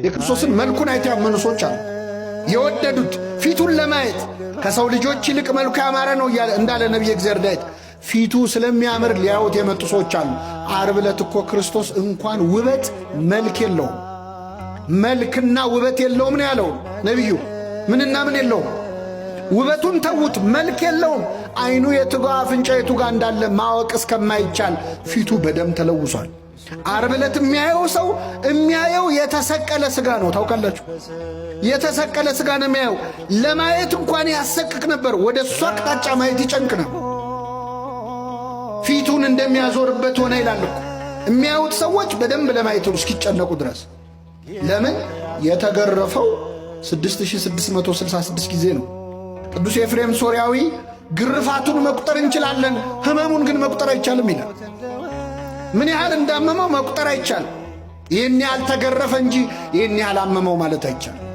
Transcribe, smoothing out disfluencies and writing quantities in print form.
የክርስቶስን መልኩን አይተው ያመኑ ሰዎች አሉ። የወደዱት ፊቱን ለማየት፣ ከሰው ልጆች ይልቅ መልኩ ያማረ ነው እንዳለ ነቢየ እግዚአብሔር ዳዊት፣ ፊቱ ስለሚያምር ሊያዩት የመጡ ሰዎች አሉ። ዓርብ ዕለት እኮ ክርስቶስ እንኳን ውበት መልክ የለውም፣ መልክና ውበት የለውም ነው ያለው ነቢዩ። ምንና ምን የለውም። ውበቱን ተዉት፣ መልክ የለውም። አይኑ የቱጋ አፍንጫ የቱጋ እንዳለ ማወቅ እስከማይቻል ፊቱ በደም ተለውሷል። ዓርብ ዕለት የሚያየው ሰው የሚያየው የተሰቀለ ሥጋ ነው። ታውቃላችሁ፣ የተሰቀለ ሥጋ ነው የሚያየው። ለማየት እንኳን ያሰቅቅ ነበር። ወደ እሱ አቅጣጫ ማየት ይጨንቅ ነበር። ፊቱን እንደሚያዞርበት ሆነ ይላል እኮ። የሚያዩት ሰዎች በደንብ ለማየት እስኪጨነቁ ድረስ። ለምን? የተገረፈው 6666 ጊዜ ነው። ቅዱስ ኤፍሬም ሶርያዊ ግርፋቱን መቁጠር እንችላለን፣ ሕመሙን ግን መቁጠር አይቻልም ይላል። ምን ያህል እንዳመመው መቁጠር አይቻልም። ይህን ያህል ተገረፈ እንጂ ይህን ያህል አመመው ማለት አይቻልም።